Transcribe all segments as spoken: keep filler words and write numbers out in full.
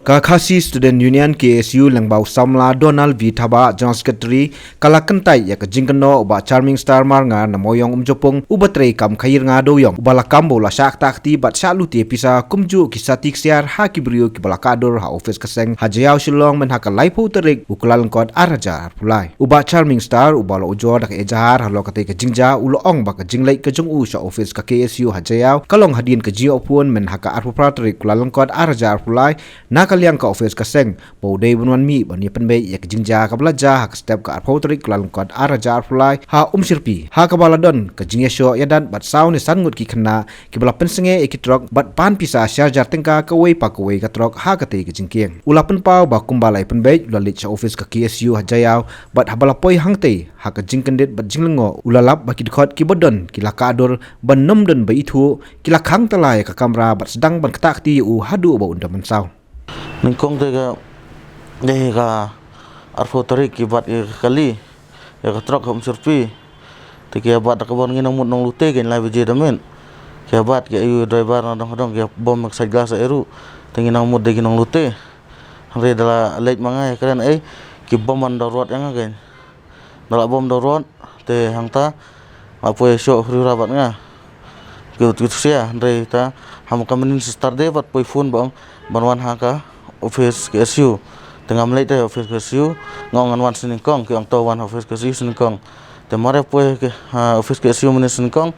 Ka Khasi Student Union, K S U, lyngba u samla Donald V Thabah, General Secretary, ka la kyntait ïa ka jingkynnoh u Bah Charming Star Marngar na Mawiong Umjapung, uba trei kam khaïi rnga dewiong, uba la kam ba u la shah ktah kti bad shah lute pisa kumjuh ki sati ksiar ha ki briew kiba la kah dur ha ophis ka seng ha Jaïaw Shillong mynha ka laiphew tarik u Kyllalyngkot ar hajar arphew lai. U Bah Charming Star, uba la ujor da ka ejahar halor katei ka jingjia, u la ong ba ka jingleit ka jong u sha ophis ka K S U ha Jaïaw ka long hadien ka jingïoh phone mynha ka arphew phra tarik u Kyllalyngkot ar hajar arphew lai, na ka liang ka ophis ka seng, ba u dei ban wan mih ban ïa pynbeit ïa ka jingjia kaba la jia ha ka step ka arphew tarik u Kyllalyngkot ar hajar arphew lai ha Umshyrpi, ha kaba la don ka jingïashoh ïadat bad saw ne san ngut ki khynnah kiba la pynsangeh ïa ki trok bad pan pisa shi hajar tyngka kawei pa kawei ka trok ha katei ka jingkieng. U la pynpaw ba kumba la ïa pynbeit, u la leit sha ophis ka K S U ha Jaïaw, bad haba la poi hangtei ha ka jingkyndit bad jinglyngngoh, u la lap ba ki dkhot kiba don ki la kah dur, ban nym don ba ithuh, ki la khang tala ïa ka kamra bad sdang ban ktah kti ïa u haduh ba un da mynsaw. Nyngkong te ka, dei ka arphew tarik ki bat ïa ka kali, ïa ka trok ha Umshyrpi. Te ki ïa bat da ka bor ngi nang mut nonglute, kein lai baje da miet. Ki ïa bat, ki ïa ïoh driver na dong dong, ki ïa bom ïa ka side glass ïa ruh. Te ngi nang mut dei ki nonglute. Hynrei da la leit ma nga ïa kren ei, ki bom man da rot ïa nga kein. Da la bom da rot, te hangta nga poi shoh hriura bad nga. Ki, ki tu sia, hynrei ta, ha ma ka mynnin sister de bad poi phone ba ong ban wan ha ka ophis K S U. Te ngam leit te ophis K S U, nga ong ngan wan sha nyngkong, ki ong to wan ha ophis K S U sha nyngkong. Te mar ïa poi ki, ha, ophis K S U mynnin sha nyngkong,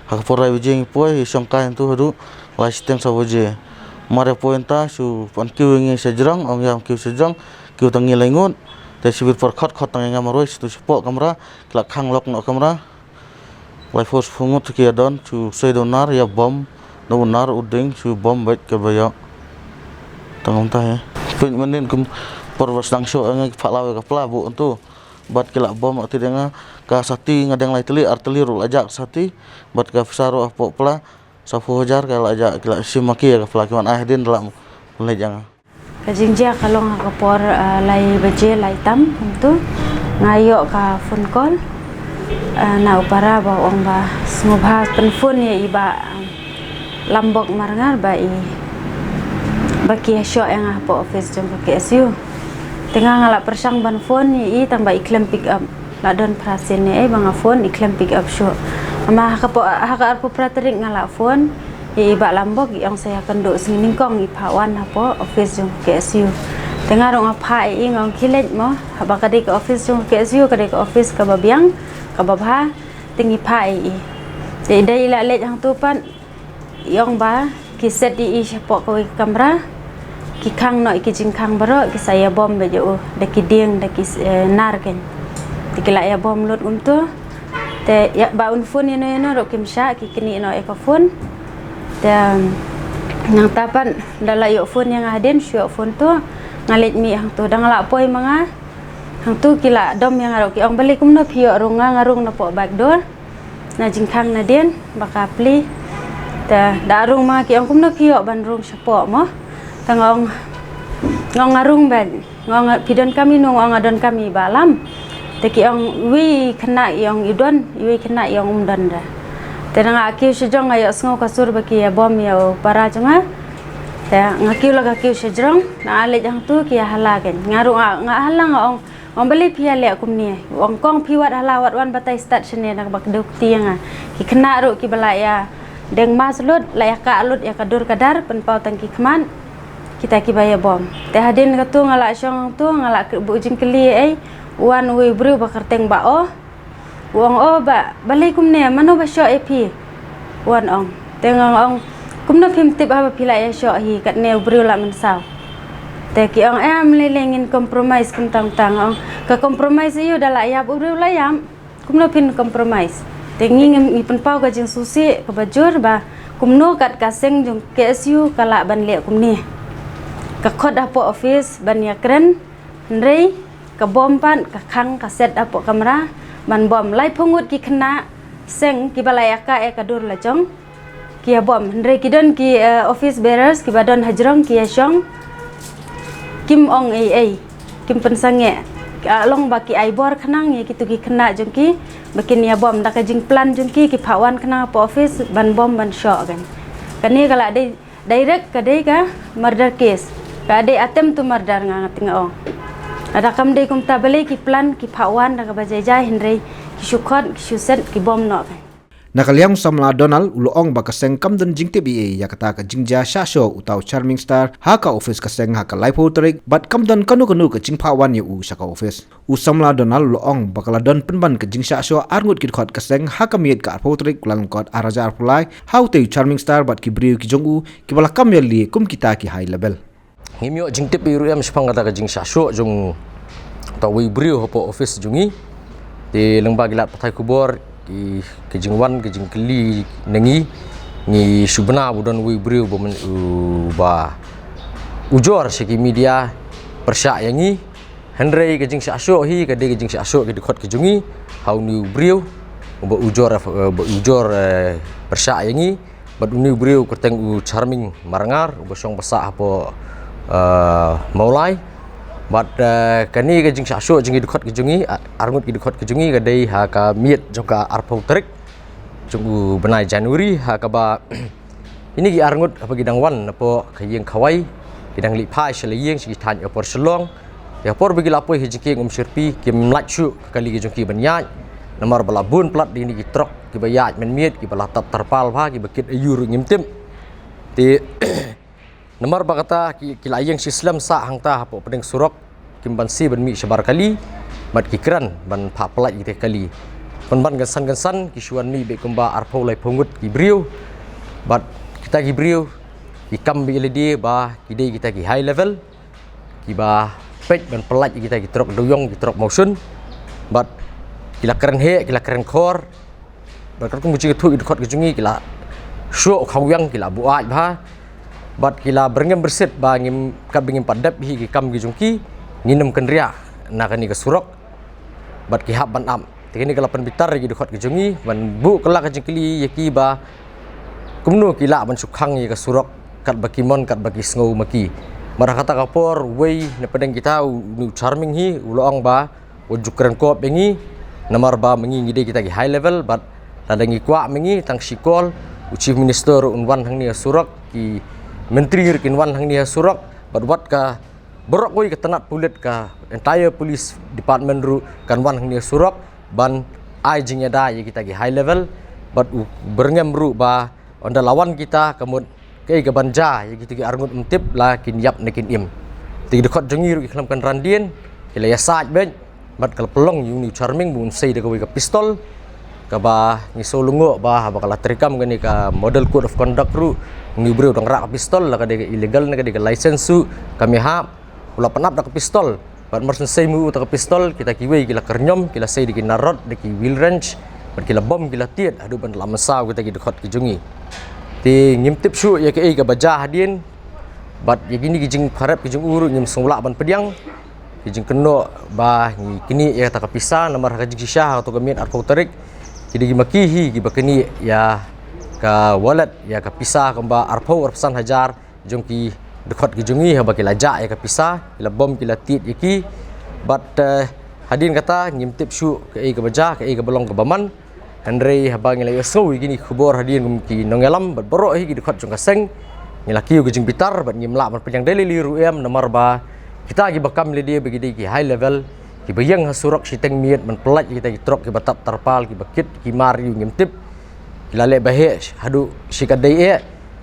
ha ka por lai baje ngi poi, shong kai hangtu haduh lai shiteng saw baje. Mar ïa poi hangta, shu pan kiew ïa ngi sha jrong, ong ïa kiew sha jrong, kiew tang ngi lai ngut. Te shibit por khot khot tang ïa nga marwei, shu tu shapoh kamra, ki la khang lok noh kamra. Laiphew shiphew ngut ki ïa don, shu sei da u nar, ïa bom, da u nar u dieng, shu bom beit kaba ïoh. Tang kumta hi. Pynmynnin kum por ba sdang shoh ïa nga, ki phah law ïa ka pla buh hangtu. Bad ki la bom la tied ïa nga, ka sati nga deng lai tylli, ar tylli ruh la jah ka sati, bad ka pisa ruh hapoh pla, sawphew hajar ka la jah, ki la shim ma ki ïa ka pla, ki wan ai hadien da la pynleit ïa nga. Ka jingjia ka long ha ka por, ah, lai baje lai tam kumtu. Nga ïoh ka phone call, ah, na u para ba u ong ba sngewbha pynphone ïa i Bah, ah, Lambok Marngar ba i, ba ki ïa shoh ïa nga hapoh ophis jong ka K S U. Te nga nga la pyrshang ban phone ïa i tang ba i khlem pick up. La don phra sien ne ei ba nga phone i khlem pick up shuh. Ama ha ka po, ha ka arphew phra tarik nga la phone ïa i Bah Lambok, i ong sa ïa kynduh sngi nyngkong i phah wan hapoh ophis jong K S U. Te nga ruh nga phah ïa i, nga ong khie leit mo, haba ka dei ka ophis jong K S U ka dei ka ophis kaba biang, kaba bha, te ngi phah ïa i. Te i dei i la leit hangtu pat, i ong ba ki set ïa i shapoh kawei ka kamra, ki khang noh ïa ki jingkhang baroh, ki sa ïa bom beit ïa u da ki dieng, da ki, eh, nar kein. Te ki la ïa bom lut kumtu. Te ïa ba un phone ïano ïano ruh kim shah, ki knieh noh ïa ka phone. Te, um, nangta pat da la ïoh phone ïa nga hadien, shu ïoh phone tu, nga leit mih hangtu, da nga la poi ma nga hangtu, ki la dom ïa nga ruh, ki ong balei kumno phi ïoh rung nga, nga rung napoh back door. Na jingkhang nadien ba ka plie. Te da rung ma nga, ki ong kumno phi ïoh ban rung shapoh mo. Te nga ong, nga ong nga rung beit. Nga ong phi donkam ïano, nga ong nga donkam i Bah Lam. Te ki ong iwei i khynnah i ong i don, iwei i khynnah i ong um don re. Te da nga kiew shajrong nga ïohsngew ka sur ba ki ïa bom ïa u para jong nga. Te nga kiew la ka kiew shajrong, nga leit hangtu ki ïa hala kein. Nga ruh nga, nga hala nga ong Ong balei phi ïa leh kumne? Ong kong phi wat hala wat wan batai stad shane na kaba kdew kti ïa nga. Ki khynnah ruh kiba la ïa deng mask lut, la ïa kah lut ïa ka dur ka dar, pynpaw tang ki khmat. Kita kiba ïa bom. Te hadien katu nga la shong tu, nga la buh jingkylli ei, wan uwei u briew ba kyrteng Bah O. U ong, "O Bah, balei kumne, mano ba shoh ïa phi?" Wan ong. Te nga ong, "Kumno phim tip haba phi la ïa shoh hi, katne u briew la mynsaw." Te ki ong, "Em, lei lei ngin compromise kumta kumta." Nga ong, "Ka compromise ïa u, da la ïap u briew la ïap. Kumno phin compromise?" Te ngi ngi pynpaw ka jingsngewsih kaba jur ba kumno kat ka seng jong K S U ka lah ban leh kumne. Ka khot hapoh office ban ïa kren, hynrei ka bom pat, ka khang, ka set hapoh kamra ban bom. Laiphew ngut ki khynnah seng kiba la ïa kah ïa ka dur la jong, ki ïa bom. Hynrei ki don ki, eh, office bearers kiba don hajrong ki ïa shong. Kim ong ei ei, kim pynsangeh. Ka long ba ki ai bor khnang ïa kitu ki khynnah jong ki ba kin ïa bom. Da ka jingplan jong ki, ki phah wan khnang hapoh office ban bom ban shoh kan. Kane ka la dei direct ka dei ka murder case. Ka dei attempt to murder nga, nga teng ong. Lada kam dei kumta balei ki plan ki phah wan da kaba jai jai, hynrei ki shu khot, ki shu set, ki bom noh. Na ka liang u samla Donald u la ong ba ka seng kam don jingtip ei ei ïa kata ka jingjia shah shoh uta u Charming Star ha ka office ka seng ha ka laiphew tarik, bad kam don kano kano ka jingphah wan ïa u sha ka office. U samla Donald u la ong ba ka la don pynban ka jingshah shoh arngut ki dkhot ka seng ha ka miet ka arphew tarik u Kyllalyngkot arhajar arphew lai ha utei u Charming Star bad ki briew ki jong u kiba la kam ïaleh kum kita ki high level. Ngim ïoh jingtip ei ruh em shaphang kata ka jingshah shoh jong uta uwei u briew hapoh office jong ngi. Te lyngba ki lad pathai khubor, ki, ki jingwan, ki jingkylli na ngi, ngi shu bna ba u don uwei u briew ba myn-, u, ba ujor sha ki media pyrshah ïa ngi. Hynrei ka jingshah shoh hi ka dei ka jingshah shoh ki dkhot ki jong ngi ha une u briew uba ujor, eh, ba ujor, eh, pyrshah ïa ngi. Bad une u briew kyrteng u Charming Marngar uba shong ba sah hapoh, eh, Mawlai. Bad, eh, kane ka jingshah shoh jong ki dkhot ki jong ngi, a-, arngut ki dkhot ki jong ngi ka dei ha ka miet jong ka arphew tarik jong u bnai January, ha kaba kine ki arngut haba ki dang wan napoh ka ïing khawai, ki dang leit phai sha la ïing sha ki thaiñ ha por Shillong. Ïa por ba ki la poi ha jingkieng Umshyrpi, kim lait shuh ka kali ka jong ki ban ïaid. Namar ba la bun palat da kine ki trok kiba ïaid mynmiet, kiba la tap tarpal bha, kiba kit aiu ruh ngim tip. Te namar ba kata ki, ki la ïeng shi slem sah hangta hapoh pdeng surok, kim banse ban mih shabar kali, bad ki kren ban phah pyllait ïa kita ki kali. Pynban kynsan kynsan ki shu wan mih beit kumba arphew laiphew ngut ki briew. Bad kita ki briew ki kam beit ïa lade ba ki dei kita ki high level kiba peit ban pyllait ïa kita ki trok dewïong, ki trok mawshun. Bad ki la kren heh, ki la kren khor. Bad katkum ka jingïathuh ki dkhot ki jong ngi, ki la shoh u khawïang, ki la buaid bha. Bad ki la byrngem byrsit ba ngim, katba ngim pat dep hi ki kam ki jong ki, ngin ym kynriah na kane ka surok. Bad ki hap ban ap. Te kane ka la pynbitar ïa ki dkhot ki jong ngi ban buh kylla ka jingkylli ïa ki ba kumno ki lah ban shu khang ïa ka surok katba ki mon, katba ki sngew ma ki. Bad ha kata ka por, uwei na pdeng kita, u, u Charming hi u la ong ba wat ju kren kop ïa ngi, namar ba ma ngi ngi dei kita ki high level, bad lada ngi kwah ma ngi, tang shi call, u Chief Minister un wan hangne ha surok, ki myntri ruh kin wan hangne ha surok, bad wat ka baroh kawei ka tnat pulit, ka entire police department ruh kan wan hangne ha surok ban ai jingïada ïa kita ki high level. Bad u byrngem ruh ba ynda la wan kita, ka mut kaei kaban jia ïa kita ki arngut ym tip, la kin ïap ne kin im. Te ki dkhot jong ngi ruh ki khlem kynran dien, ki la ïasaid beit. Bad ka la pynlong ïa une u Charming ba un sei da kawei ka pistol, kaba ngi sngewlyngngoh ba haba ka la treikam kane ka model code of conduct ruh, une u briew dang rah ka pistol, la ka dei ka illegal ne ka dei ka license ruh kam ïahap. U la pynap da ka pistol. Bad mar shen sei mih u ta ka pistol, kita kiwei ki la kyrñiom, ki la sei da ki narot, da ki wheel wrench, bad ki la bom, ki la tied haduh ban da la mynsaw kita ki dkhot ki jong ngi. Te ngim tip shuh ïa kaei kaba jia hadien. Bad ïa kine ki jingpharep ki jong u ruh ngim sngewlah ban pdiang. Ki jingkynnoh ba ngi knieh ïa kata ka pisa, namar ha ka jingshisha ha kato ka miet arphew tarik, ki dei ki ma ki hi kiba knieh ïa ka wallet, ïa ka pisa kumba arphew, arphew san hajar jong ki dkhot ki jong ngi haba ki la jah ïa ka pisa, ki la bom, ki la tied ïa ki. Bad, eh, hadien kata ngim tip shuh kaei kaba jia, kaei kaba long kaba man. Hynrei haba ngi la ïohsngew ïa kine ki khubor hadien kum ki nongïalam bad baroh hi ki dkhot jong ka seng, ngi la kiew ka jingbitar bad ngim lah ban pdiang da lei lei ruh em, namar ba kita kiba kam lade ba ki dei ki high level, kiba ïeng ha surok shiteng miet ban pyllait ïa kita ki trok kiba tap tarpal, kiba kit ki mar ïa u ngim tip, ki la leh ba heh haduh shi katdei eh.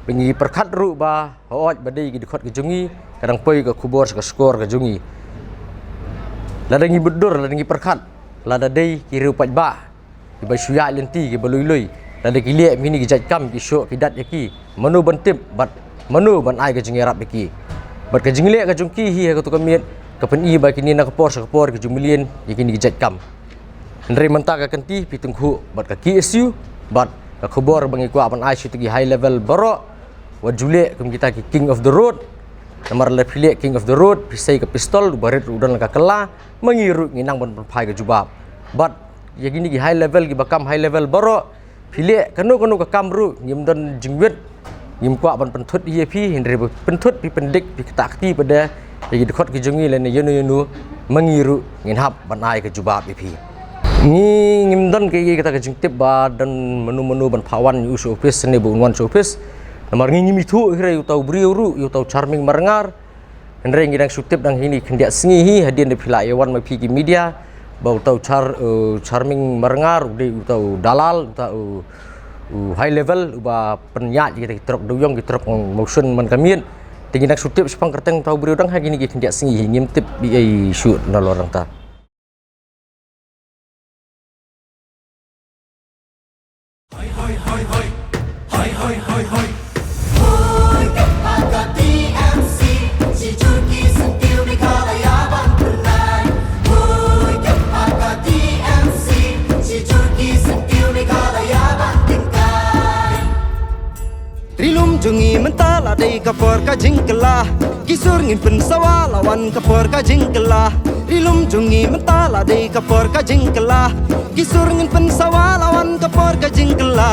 Ba ngi pyrkhat ruh ba hooid ba dei ki dkhot ki jong ngi, ka dang poi ka khubor sha ka shkor ka jong ngi. Lada ngi mutdur, lada ngi pyrkhat, lada dei ki riew paidbah kiba shu ïaid lynti, kiba lui lui, lada ki leh ïa kine ki jait kam, ki shoh ki dat ïa ki, mano ban tip bad mano ban ai ka jingïarap ïa ki? Bad ka jingleh ka jong ki hi ha kato ka miet ka pyni ba kine na ka por sha ka por ki ju mlien ïa kine ki jait kam. Hynrei mynta ka kynti phi tyngkhuh bad ka K S U, bad ka khubor ba ngi kwah ban ai sha kita ki high level baroh, wat ju leh kum kita ki king of the road. Namar lada phi leh king of the road, phi sei ka pistol, u barit ruh u don la ka kylla, ma ngi ruh ngi nang ban pynphai ka jubab. Bad ïa kine ki high level, kiba kam high level baroh, phi leh kano kano ka kam ruh ngim don jingwit, ngim kwah ban pynthut ïa phi, hynrei ba pynthut phi pyndik, phi ktah kti pat de ïa ki dkhot ki jong ngi lane ïano ïano, ma ngi ruh ngin hap ban ai ka jubab ïa phi. Ngi ngim don kaei kata ka jingtip ba don mano mano ban phah wan ïa u sha office ne ba un wan sha office. Namar ngi ngim ithuh hi re ïa uta u briew ruh, ïa uta u Charming Marngar. Hynrei ngi dang shu tip dang hini khyndiat sngi hi hadien da phi la ïa wan ma phi ki media ba uta u Char, u Charming Marngar u dei uta u dalal, uta u, u high level uba pynïaid ïa kita ki trok dewïong, ki trok motion man ka miet. Te ngi dang shu tip shaphang kyrteng uta u briew dang ha kine ki khyndiat sngi hi, ngim tip ei ei shuh nalor nangta. Ri lum jong ngi mynta la dei ka por ka jingkylla. Ki sur ngin pynsawa la wan ka por ka jingkylla. Ri lum jong ngi mynta la dei ka por ka jingkylla. Ki sur ngin pynsawa la wan ka por ka jingkylla.